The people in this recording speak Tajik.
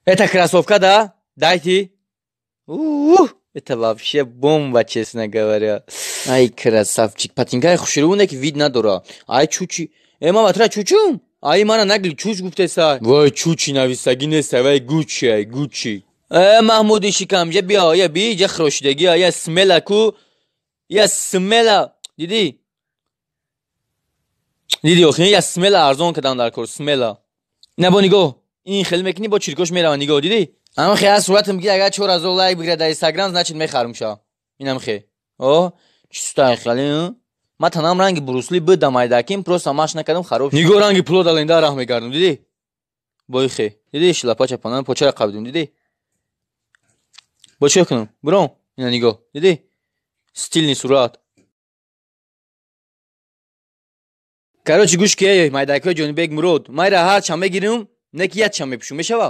Это кроссовка, да? Дайте. Ух, это вообще бомба, честно говоря. Ай, красавчик. Патинкаи хушрӯне ки вид надора. Ай, чучи. Э, мама, тура чучум? Ай, мана нагли чуч гуфтеса. Вай, чучи нависагӣ неста, вай Гуччи, ай, Гуччи. Э, Маҳмуди шикамҷа биё, я би, ҷа хирошидагӣ, я смела ку. Я смела. Дидӣ? Дидӣ охи, я смела арзон кардам дар кор, смела. Ина бо нигоҳ. Ин хеле мекунӣ бо чиркош мерава, нигоҳ, дидӣ? Ам хе аз суратам ки агар 4000 лайк бигирад дар Инстаграм, значит мехарам ша. Инам хе. О, чиста хеле, ма танам ранги Брусли бидам айдаким, просто маш накардам хароб. Нигоҳ ранги пуло даленда раҳ мегардам, дидӣ? Бои хе. Дидӣ шлапа чапанам почара қабидум, дидӣ? Бо чӣ кунам? Буром. Ина нигоҳ. Дидӣ? Стильный сурат. Короче, гӯш ки, эй, майдакҳои Ҷонибек Мурод, майра ҳар чанд мегирим, не ки як чанд мепӯшум, мешава?